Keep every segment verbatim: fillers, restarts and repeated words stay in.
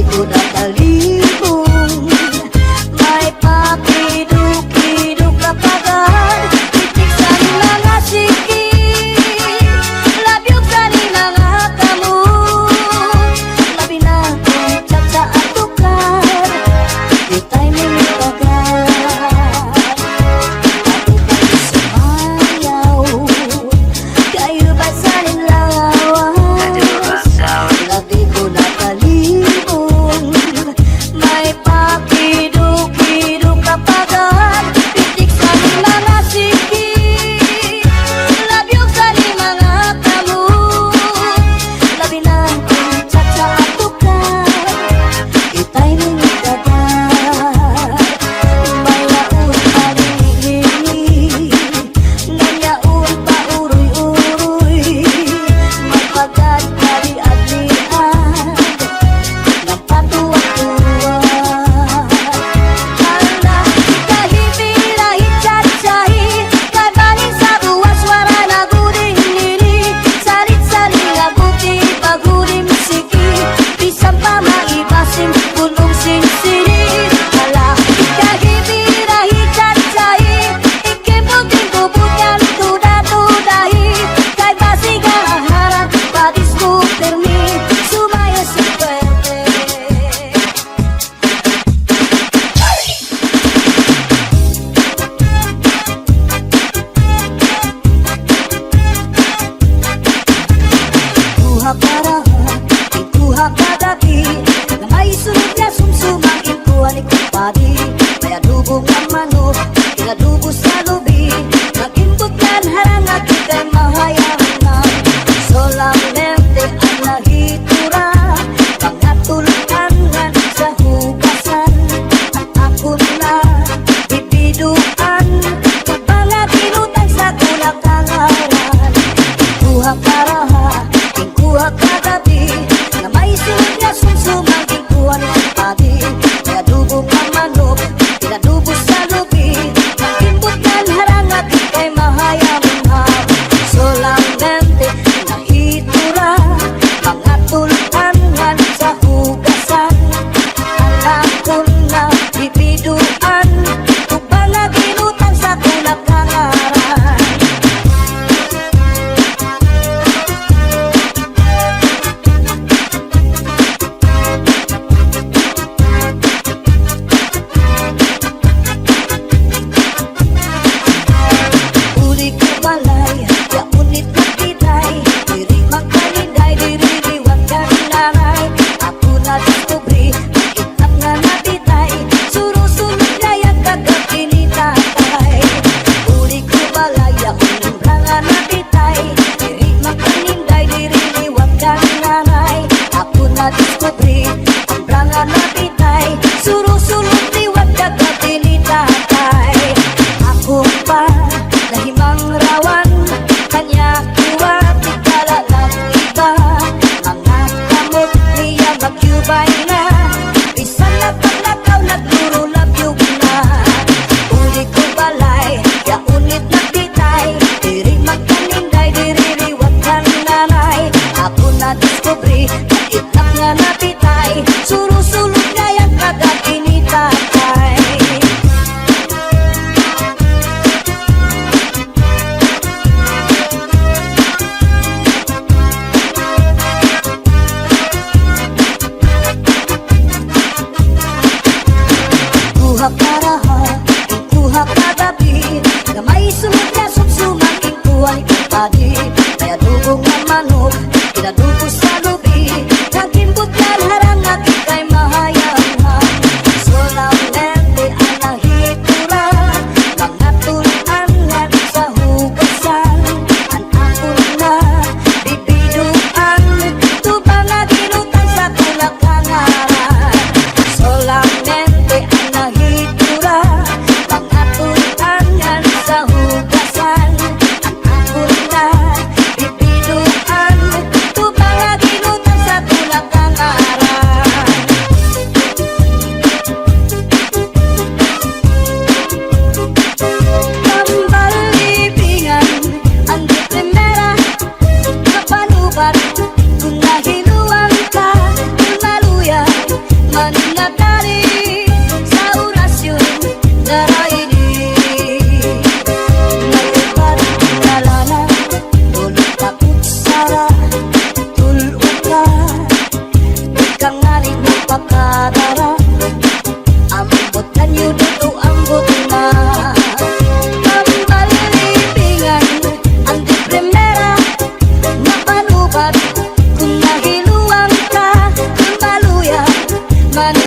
Kuda talibong, may pakidukidok ka pagad, pitik sa mga siki, labyog sa mga kamot, labi na kung chat sa atukar, di timing pagad. Ako ba sumayaw? Kayo ba sa lawas? Labi ko na talibong, may pakidukidok ka pagad, pitik sa mga siki, labyog sa mga kamot, labi na kung chat sa atukar, itay mo nga dagat, may laot pa rin. Nanyaon pa uroy-uroy, magpagkadkadi-adlian, nagpatuwad-tuwad. Hala, ikahipi, lahit, chatsahi, kay baling sa buwas, wara na guding nini, salit-saling abuti, paghulim siki, bisan pa maibasim, bulong sinsini, hala, ikahipi, lahit, chatsahi, Kimbuting bubutan, tuda-tudahi, kay basig aharan, padis mo pirmi, sumaya sa puwerte. Kuha para, kuha kagabi, nga may sunod nga sumsuma, kuha ni kumpadi. May adobo nga manok, pinadubo sa lubi, mag-imbot kan harang at ikay mahayang na. Solamente an nahitura, mga tulukan ngan sa hugasan. An akon na bibiduan, mga binutang sa kulang kangaran. Kuha karaha, kuha kagabi, nga may sunod nga sumsuma, kuha ni kumpadi. May adobo nga manok, pinadubo sa lubi, mag-imbot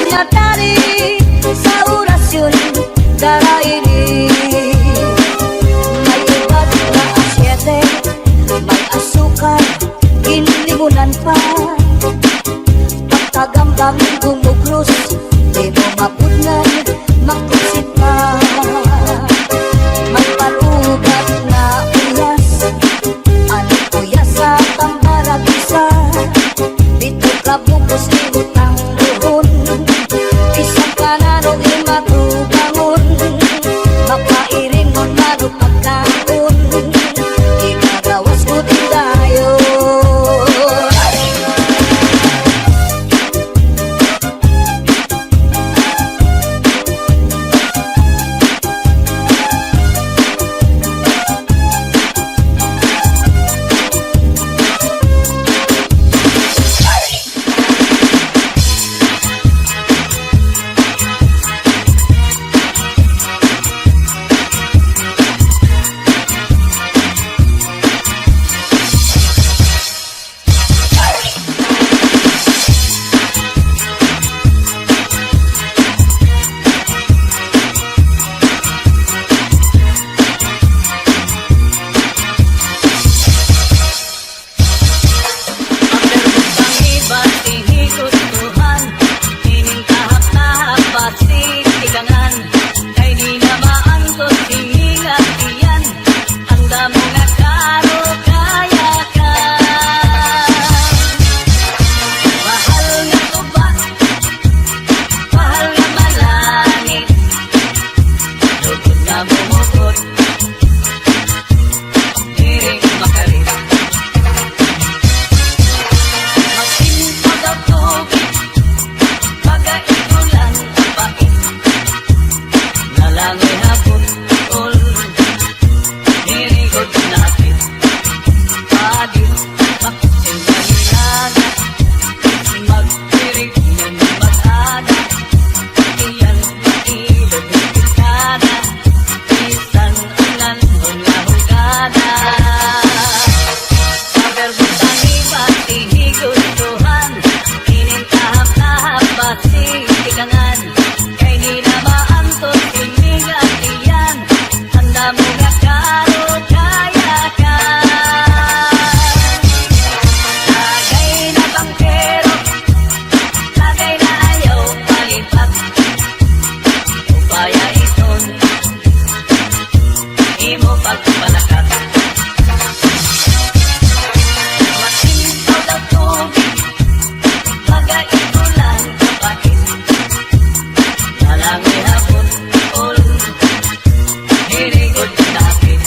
Matali sa orasyon, daraini. May ubad nga asyete, may asukar, ginlimunan pa. Pagkagambang gumugros, di mo mapudngan, makusit pa. May palugat nga uyas, ano uyas sa tambalag isa. Dito ka bukos, libot ang buhon. Bisan pa nano imatubangon, mapairingon, mano pagkaon. Ikagawas ko din dayon. Ang verbong pangibat, ihi gustuhan, inin tahap-tahap, basi tikangan, kay di na maantos, hini nga tiyan, an damo nga karukayakan. Bahal nga tuba, bahal nga malangit, lugod nga bumukot. Diri makarit. Magtinta daw tubig, baga igulan kapait. Nalangoy ha butol, diri gud napit. Padi, baksin na nilaga, magtirig nga mag-ada. Iyan, mailog, kada. Bisan unan nga hugada. Sa verbong pangibat, ihi gustuhan, inin tahap-tahap, basi tikangan, kay di na maantos, hini nga tiyan, an damo nga karukayakan. Tagay na bangkero, tagay na ayaw palipag. Upaya iton, imo pagpalakat. Matintaw daw tubig, baga igulan kapait. Nalangoy ha butol, diri gud napit.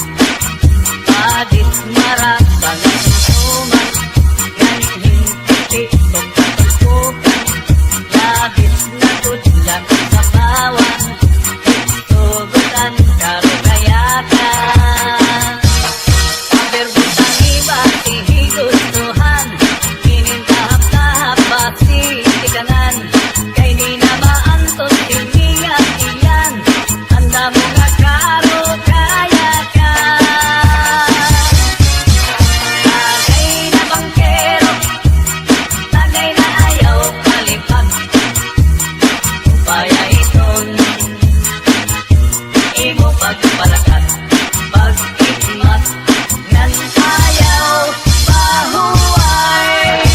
Padit marasa nga sumsuman, ngan hingpiti pagkatulpukan, labis na gud la sa bawang, tugot an karukayakan. Ang verbong pangibat, ihi gustuhan, inin tahap-tahap, basi tikangan, kay di na maantos, hini nga tiyan, an damo nga karukayakan. Tagay na bangkero, tagay na ayaw palipag. Upaya iton, imo pagpalakat, pag-igmat, ngan ayaw pahuway.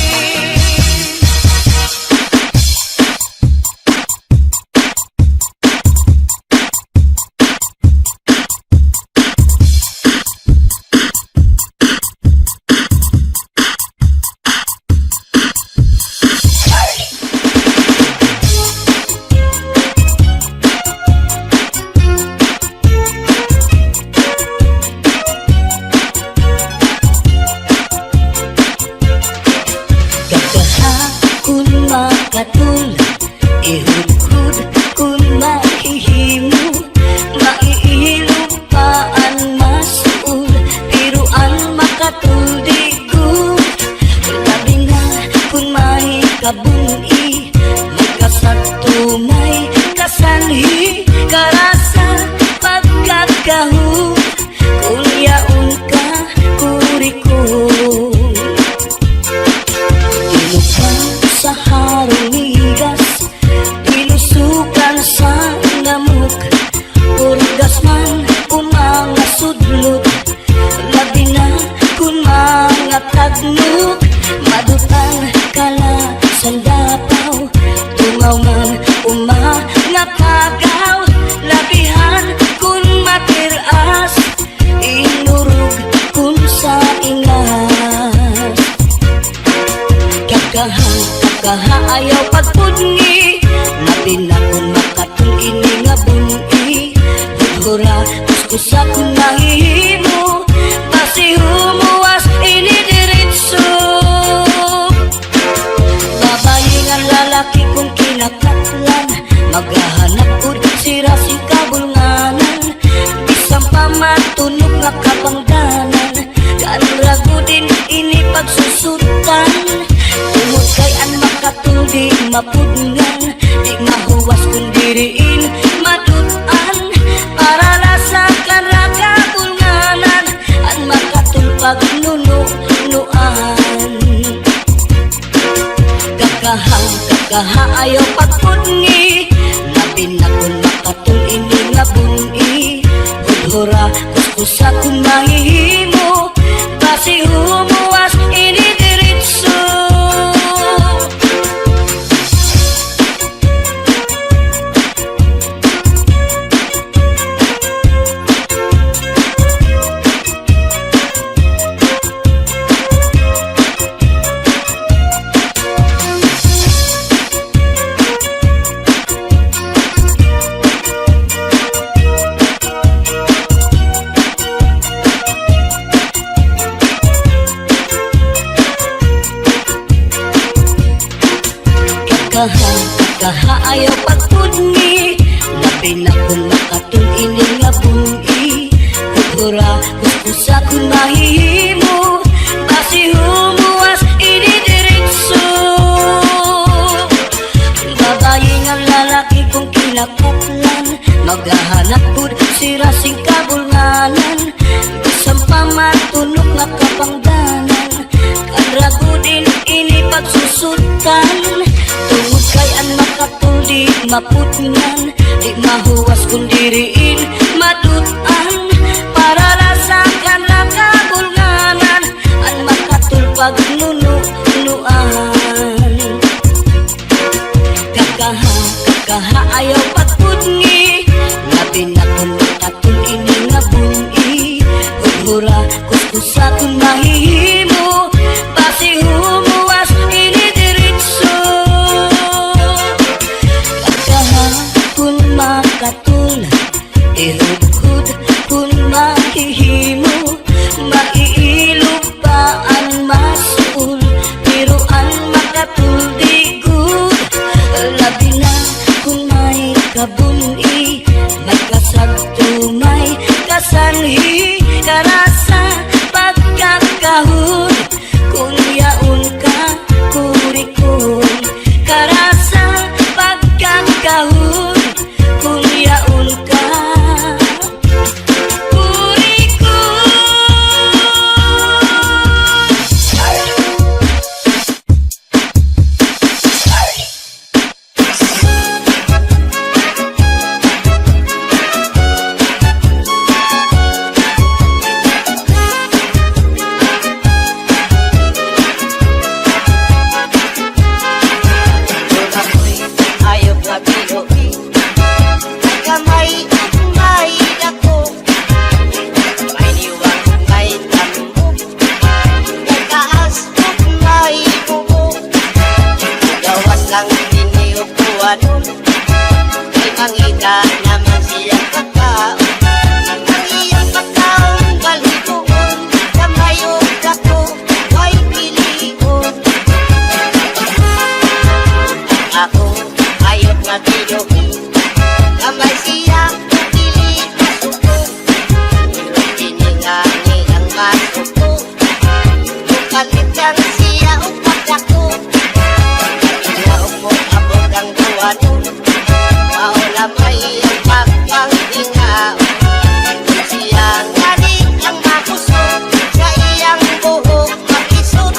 Gagahapon makatol, ihudhud kon mahihimo, maiilog pa an masuol, pero an makatol di gud. Labi na kon may kabun-i, may kasakto, may kasanhi, karasa, pagkakaho, kon yaon ka kurikon. Tinukan sa harong migas, di Tagnog, madut-an kalasan dapaw, tungaw man uma nga pagaw, labihan kun matir-as, inurog kun sa ingas. Kakaha, kakaha, ayaw pagpudngi, labi na kun makatul ini nga bun-i. Hura, kuskusa kun mahihimo, basi humuwas ini diretso. Babayi ngan lalaki kon kinakatlan, maghahanap gud sira sin kabulnganan. Bisan pa matunok nga kabangdanan, kan ra gud ini pagsusutan. Tungod kay an makatul di mapudngan, di mahuwas kon diri in madut-an. Para la sa kan ra kabulnganan, an makatul pagnununuan. Kakaha, kakaha, ayaw pagpudngi, labi na kon makatul ini nga bun-i. Hura, kuskusa kon mahihimo, basi humuwas ini diretso. Kakaha, kakaha, ayaw pagpudngi, labi na kon makatul ini nga bun-i. Hura, kuskusa kon mahihimo, basi humuwas ini diretso. Babayi ngan lalaki kon kinakatlan, maghahanap gud sira sin kabulnganan. Bisan pa matunok nga kabangdanan, kan ra gud ini pagsusutan. Tungod kay an makatul di mapudngan, di mahuwas kon diri in madut-an. Para la sa kan ra kabulnganan, an makatul pagnununuan. Kakaha, kakaha, ayaw pagpudngi, labi na kon makatul ini nga bun-i. Hura, kuskusa kon mahihimo, basi humuwas ini diretso. Kakaha kon makatul, ihudhod kon mahihimo, maiilob pa an masul, pero an makatul di gud. Labi na kon may kabun-i, may kasagto, may kasanhi, karasa pagkakahon. Kon yaon ka, kurikon, karasa pagkakahon. Kon yaon ka, kurikon. Ako'y hayop nga binuhi, may kamay ug may dako, may liwang, may tambok, may taas ug may bubong. Gawas lang dinhi upuanon, kay mangita naman siya pagkaon. Ang iyang pagkaon, balhiboon, kamay ug dako, way pilion. Ako, hayop nga binuhi, kamay siya, dili masuko. Pero kini ngani ang masuko, mopalit lang siya og pagdako. Kaya og moabot ang buwanon, mao lamay ang pagpanghingaon. Siya ngani ang makusog sa iyang buhok, makisot.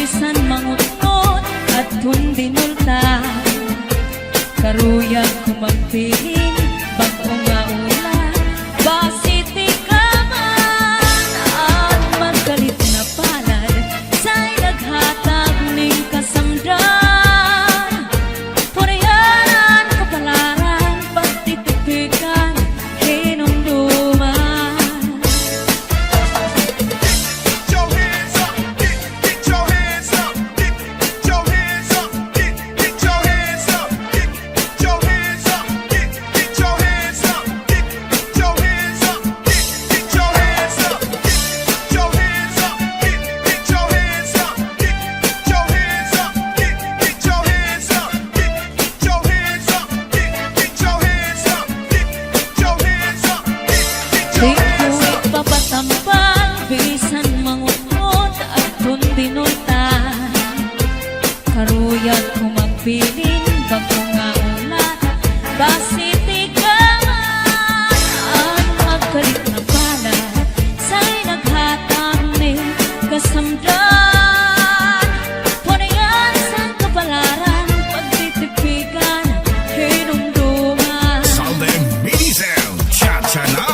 Bisan mangutngot adton dinulta, karuyag ko magbilin bag-o nga ulat, basi tikaman an magkalit na palad, say naghatag nin kasamdan. Puriyanan, kapalaran, pagtitipikan, hinumduman. Diri ko ipapatambal, bisan mangutngot adton dinulta. Karuyag ko magbilin bag-o nga ulat, basi tikaman an magkalit na palad, say naghatag nin kasamdan. Puriyanan, kapalaran, pagtitipikan, hinumduman. Salde Mini Sound, cha-cha na.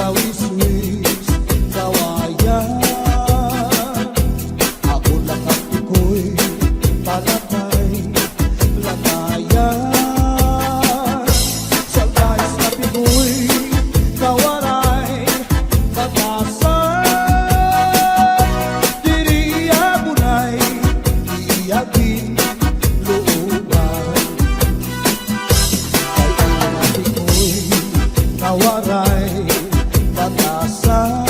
Wiswis, kawayan. Ako la kapikoy, palatay, latayan. Salbahis kapikoy, kawaray, batasan. Diri iya bunay, iya ginlooban. Kay an kapikoy, kawaray, batasan.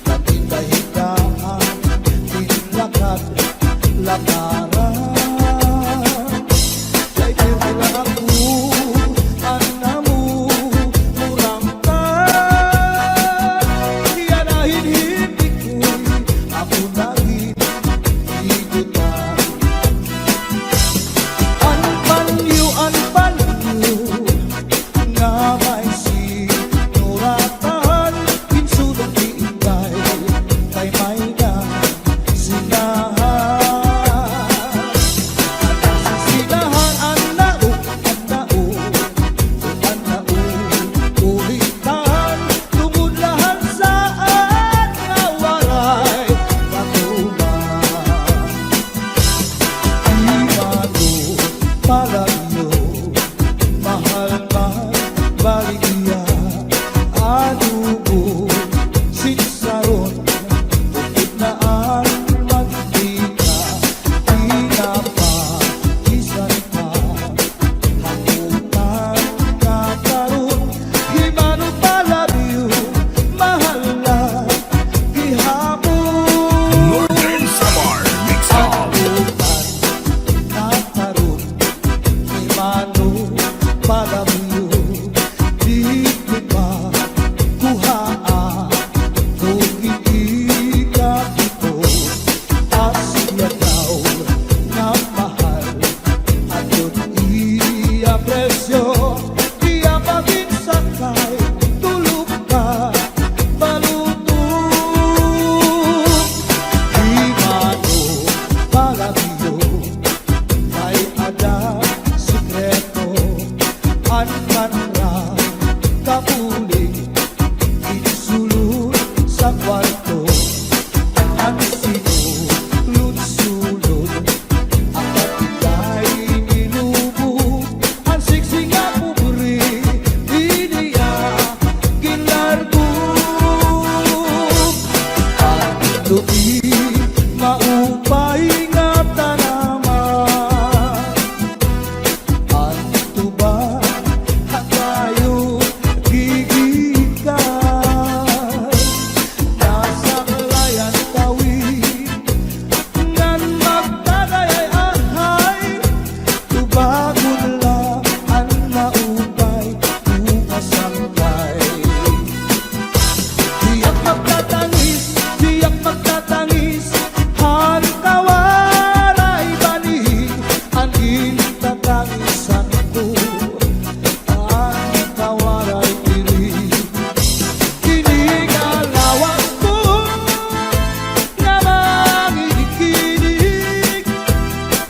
Pati kay higaan, ginlakad, lakaran. Kay pirmi la ako, an amo murangkad. Iya na hinhindik ko'y ako na ginhigutan. An panyo, an panyo, nga may sinuratan, ginsulong ni Inday, kay may nasinahan. An nasisinahan, an naog, an naog, an naog, ulitan, tungod la han saad nga waray katuman. Di mano palabyo, mahal man baligya, adobo, sitsaron, upod na an mantika, pinapakisan pa, hakutan nga karon, di mano palabyo, mahal la gihapon. Northern Samar Mix Up. Hakutan nga karon, di mano palabyo, didto pa kuhaa, kung ikikapito, asya daw nga mahal. Adto iya presyo, iya paginsakay, tulo ka baluto. Di mano palabyo, may ada sikreto, an manra kapuling, ginsulod sa kwarto, an sinulod-sulod, an katigay ninubo, an siksi nga pobre, di niya ginlargo. An lubi, maupay nga tanaman. An tuba, ha kayo gigikan. Nasaklay an kawit, ngan magtagay ay ahay. Tubagon la an maupay, bukas an kay. Tiyak magtatangis, tiyak magtatangis, han kawaray banig, an gintatangisan ko, an kawaray diri. Ini nga lawas ko nga manginig-inig,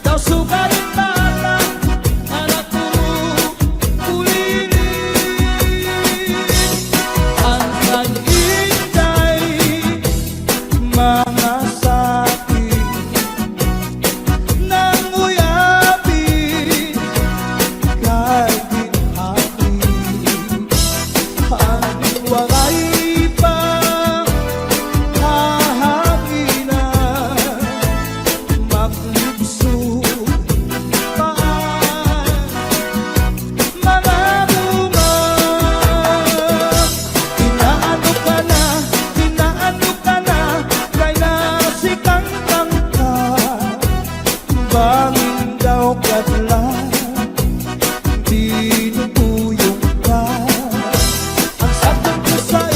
daw sugad hin bata, anak ko, kulinig. An kay Inday, mga sakit, nanguyabi, kay ginhati, an waray pa hahanginan, maglibso pa an mga bunga. Inaano ka na, inaano ka na, kay nasikangkang ka. Bangin daw kadlan, tinutuyok ka. An sabat ko sa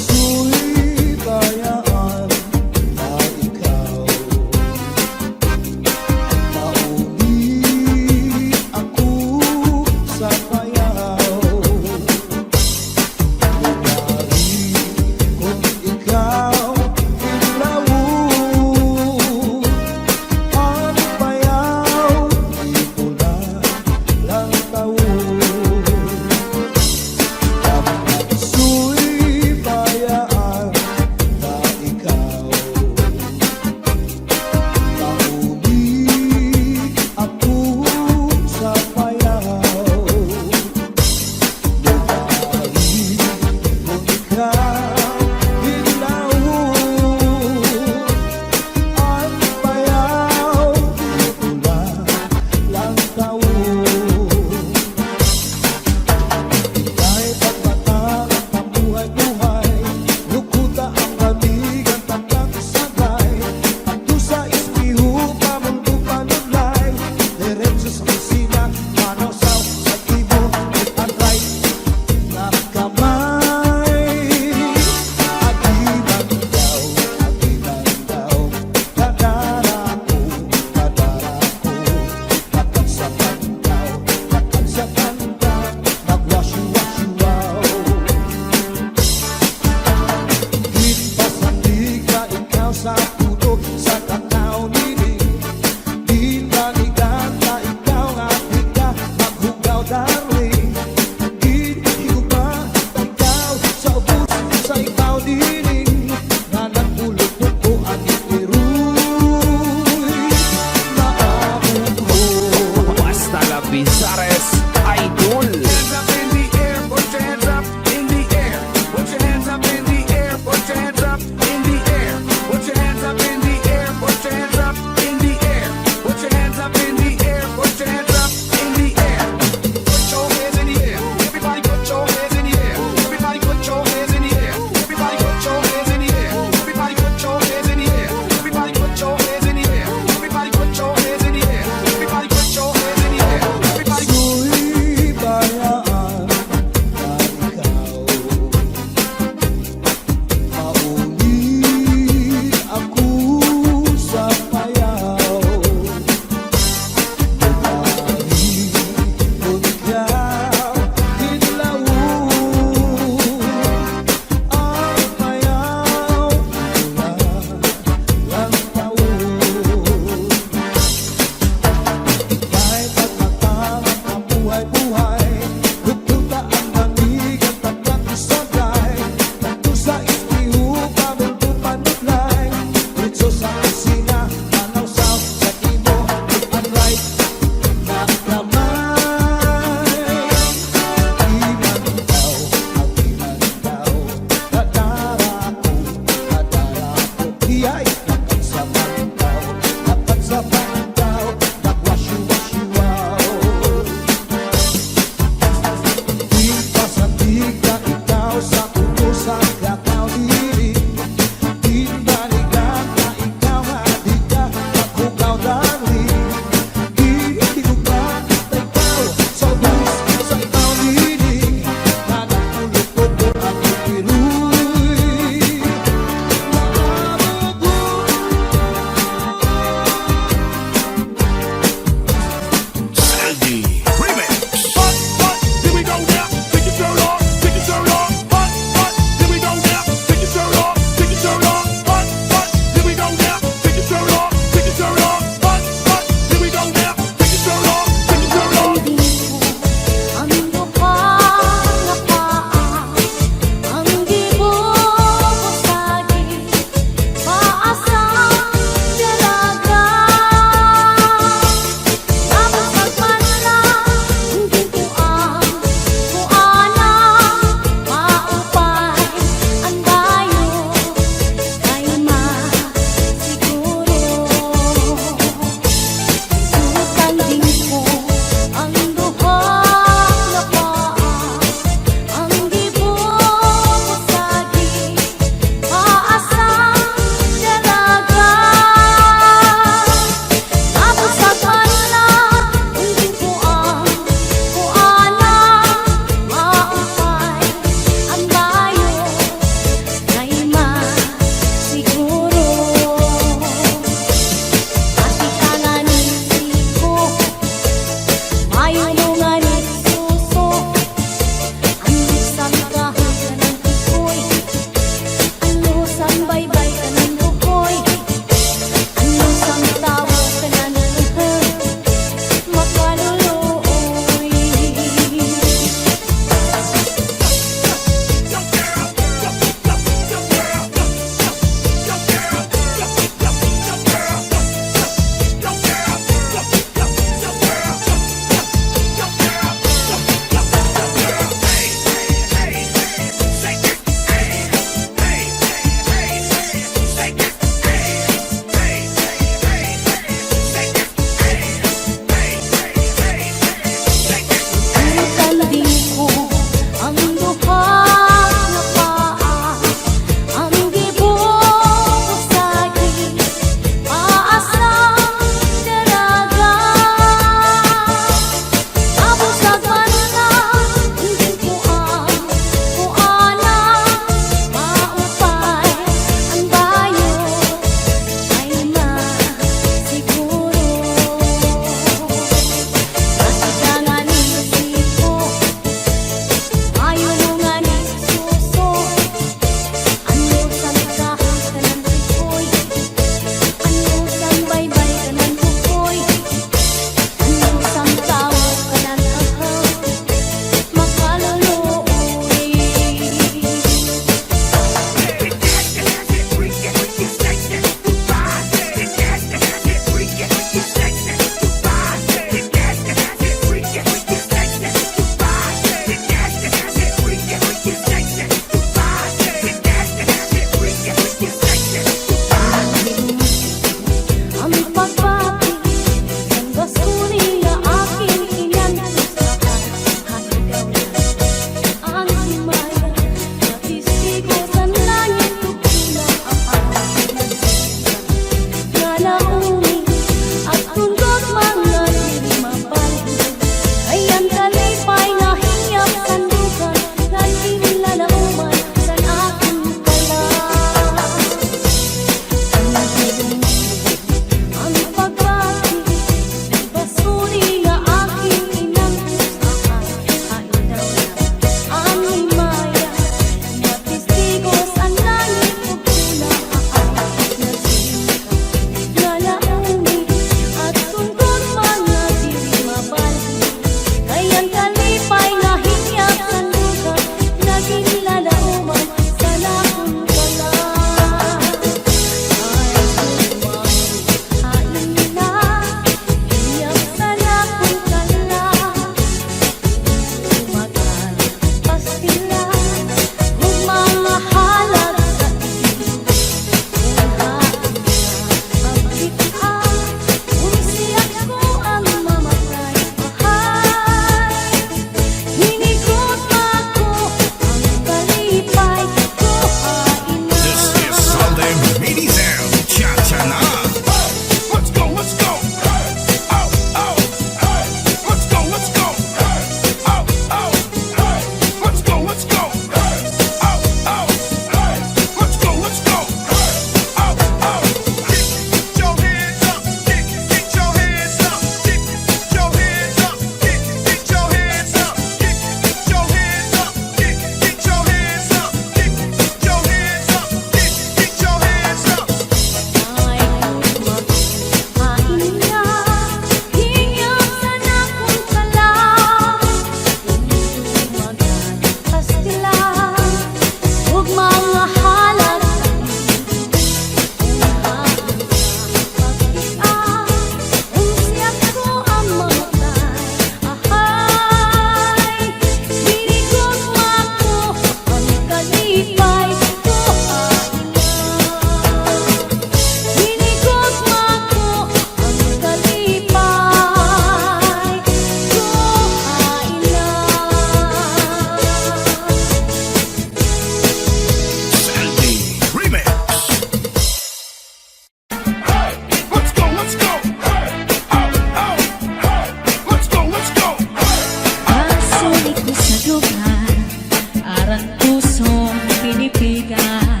Son kinipigan,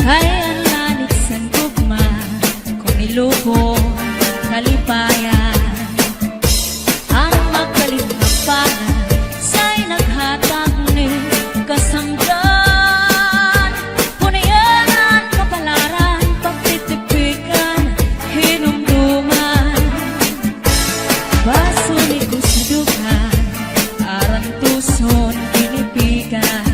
kay an lanit san gugma, kon iluko kalipayan. An makalit nga pana, say naghatag ni kasamdan. Kon iyan an kapalaran, pagtitipikan, hinumduman. Basuni ko sa dughan, arantuson kinipigan.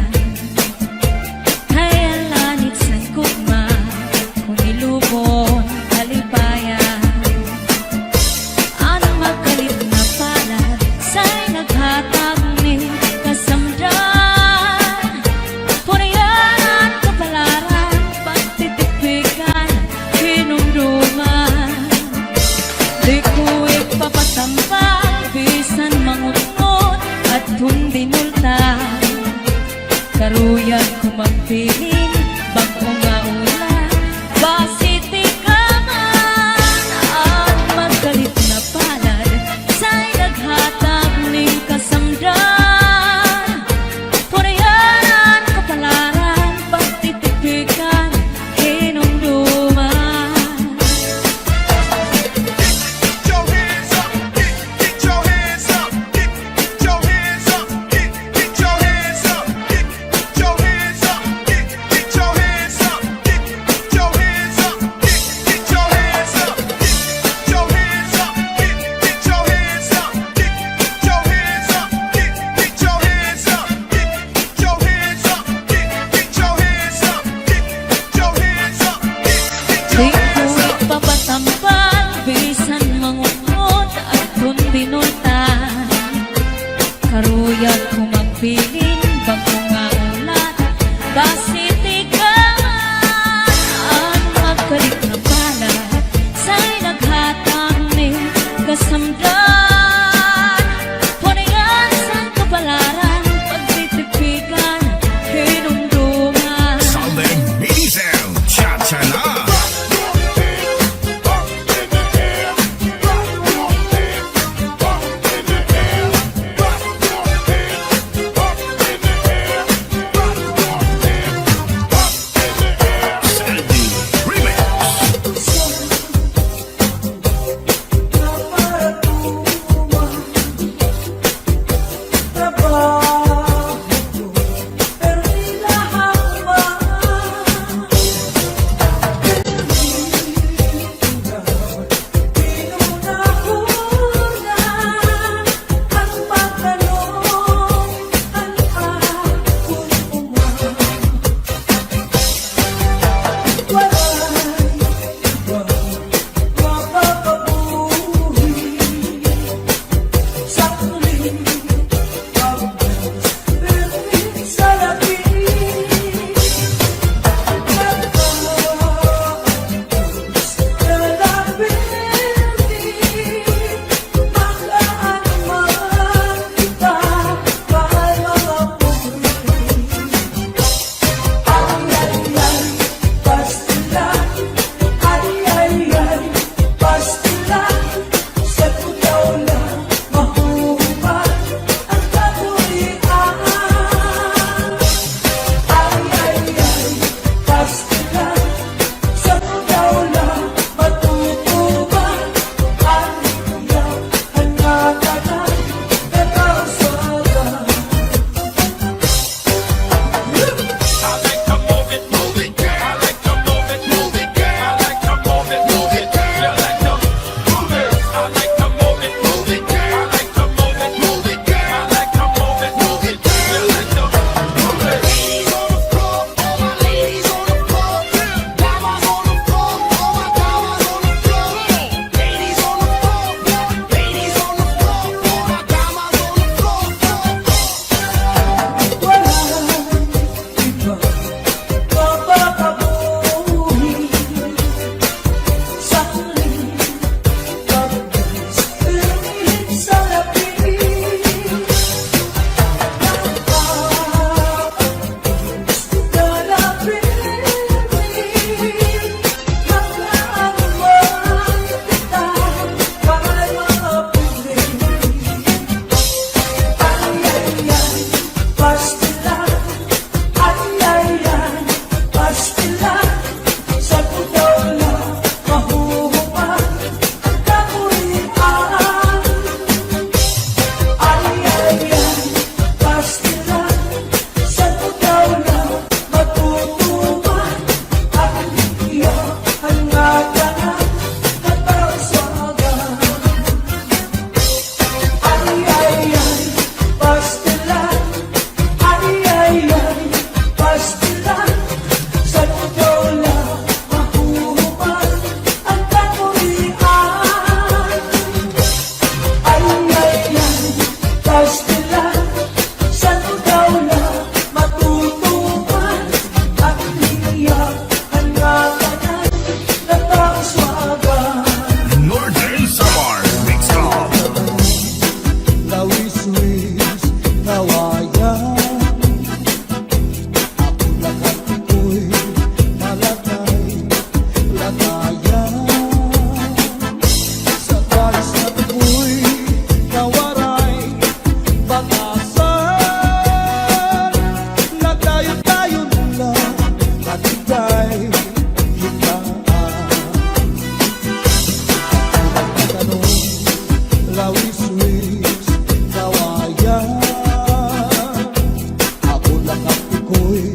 Uy,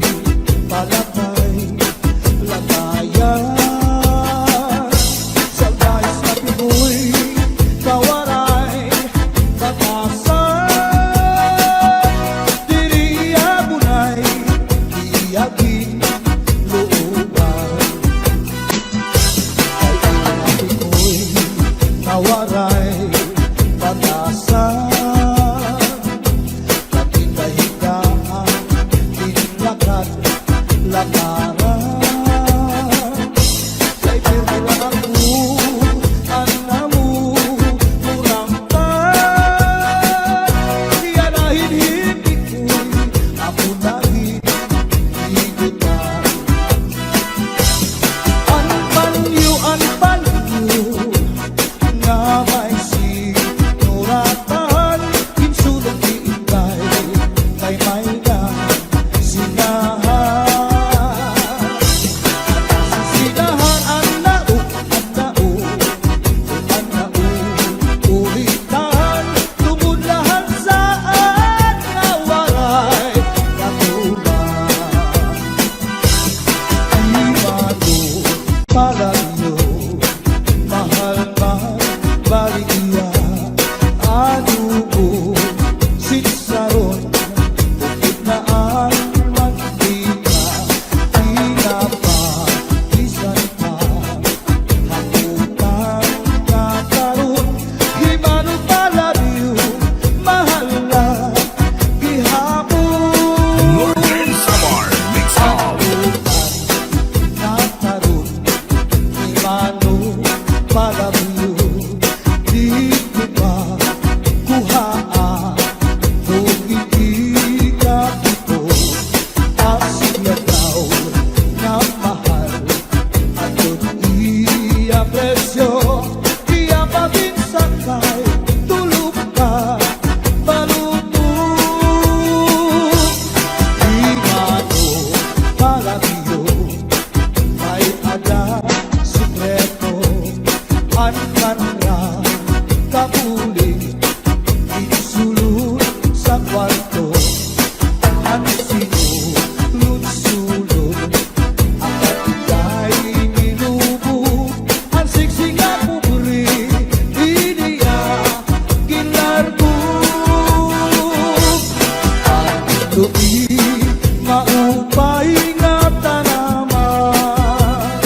palakay, lakayan. Salbahis nga pigoy, kawaray, batasan. Diri iya bunay, iya ginlooban. Kay iya pigoy, kawaray, batasan. Pati kahigaan, inlakat, lakaran. Kay pirmi la ako, an amo, murangkan. Iya na hin hindi ko, ako na hin higutan. An panyo, an panyo, nga may sinuratan, ginsulod ni Inday kay may nasingahan. Singahan an naog, an naog, an naog, ulitan, tungod la han saad nga waray katuman. Di mano palabyo, mahal man bali iya, adobo, sitsaron, upod na an mantika, tinapa, bisan pa hakutan nga karon. Di mano palabyo, mahal la gihapon. Northern Samar Mix Up. Hakutan nga karon, di mano palabyo, didto pa kuhaa, kung hindi ka dito, asin nga daw nga mahal. Adton iya presyo, iya pa binsakay, tulo ka palubok. Di mano palabyo, may ada sekreto, an kanra kabulig, ginsulod sa kwarto, an sinulod-sulod, an kay ginubo, an siksi nga pobre, ini iya ginlarbo. An tubi maupay nga tanaman,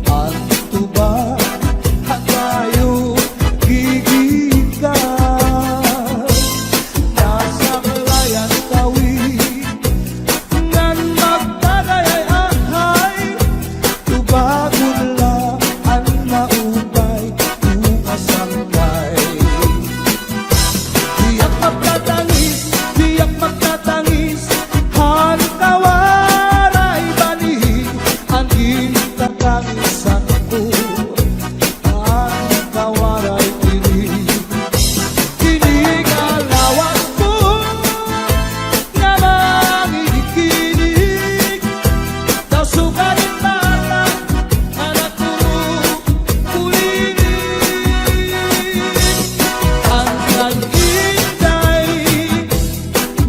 an tuba ha kayo gigikan. Nasaklay an kawig ngan magtagay ay ahay, tubagon la an maupay, tukasan kay. Tiyak magtatangis, tiyak magtatangis, han kawaray bani, an gintatangisan ko, an kawaray ini. Ini nga lawas ko nga manginig-inig, daw sugarin mata, anak ko, kulinig. An nag-inday,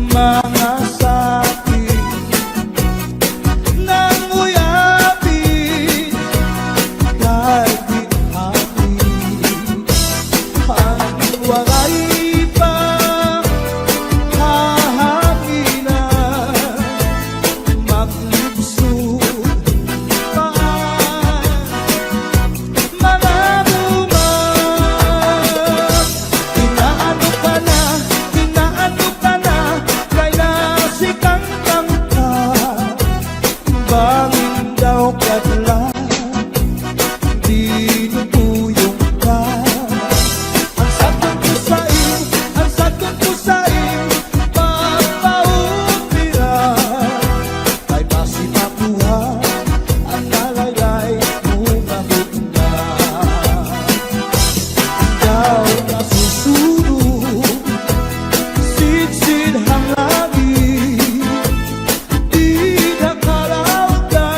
mga sakit, nang uyabin, kay di hapit, an waray pa hahanginan, maglibsod pa an mga buman. Inaano ka na, inaano ka na, kay nasikangkang ka. Bangin daw kadlan, dinuduyong ka. An saton ko sa im, an saton ko sa im, magpaupira. Kay basi makuha an nalaylay mo nga butnga. Daw nasusunog, sidsid han langit, dida kalaw ka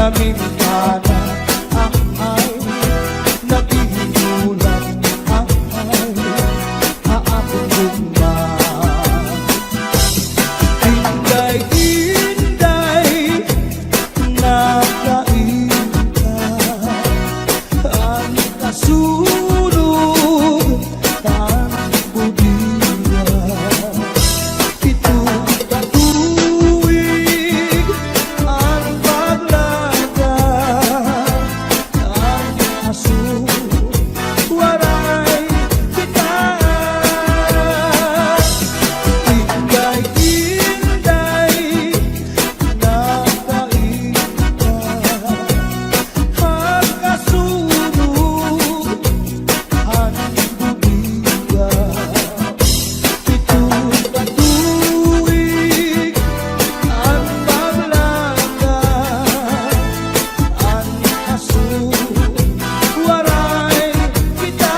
Aminta na, ahay, naghihinulat, ahay, ha akon gugma. Inday, Inday, nakainta an kasunog han bodega. Pito ka tuig an paglaga, an aso waray kita. Inday, Inday, nakainta an kasunog han bodega. Pito ka tuig an paglaga, an aso waray kita.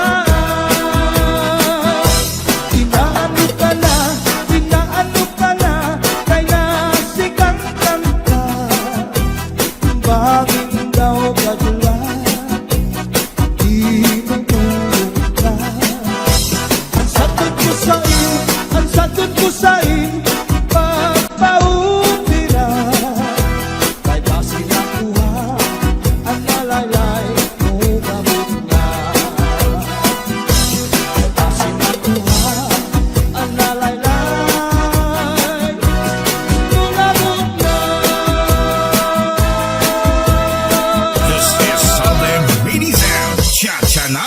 Inaano ka na, inaano ka na, kay nasigang ka na. Bangin daw kadula, di mo tulog ka. An satud ko sa im, an satud ko sa im, pagpaupira. Kay basi nakuha an nalaylay mo gabot na. Basi nakuha an nalaylay mo gabot na. This is Southern Mini Sound, Cha-Cha Na.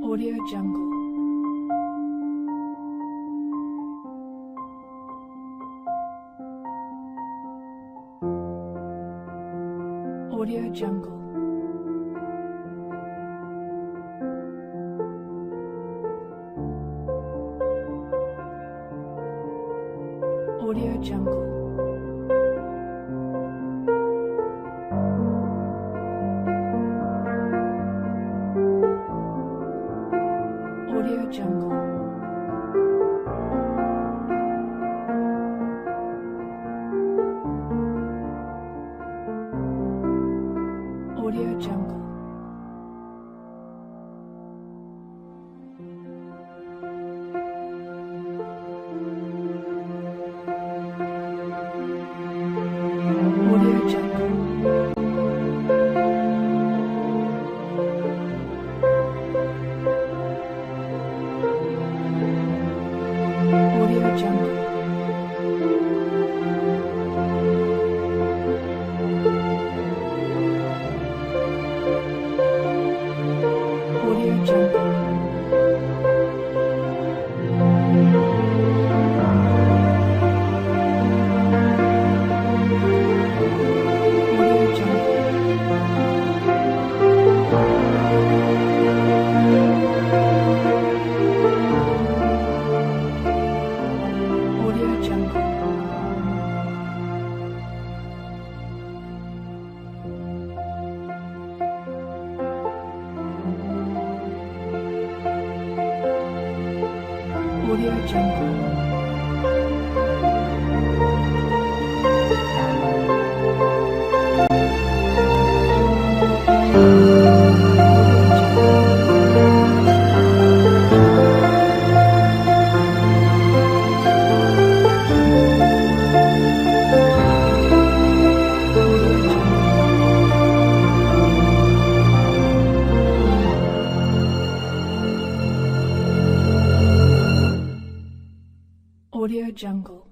Audio Jungle. Audio Jungle. Audio Jungle. Audio Jungle. Audio Jungle. Audio Jungle. Audio Jungle. Audio Jungle. Audio Jungle. Audio Jungle. Audio Jungle.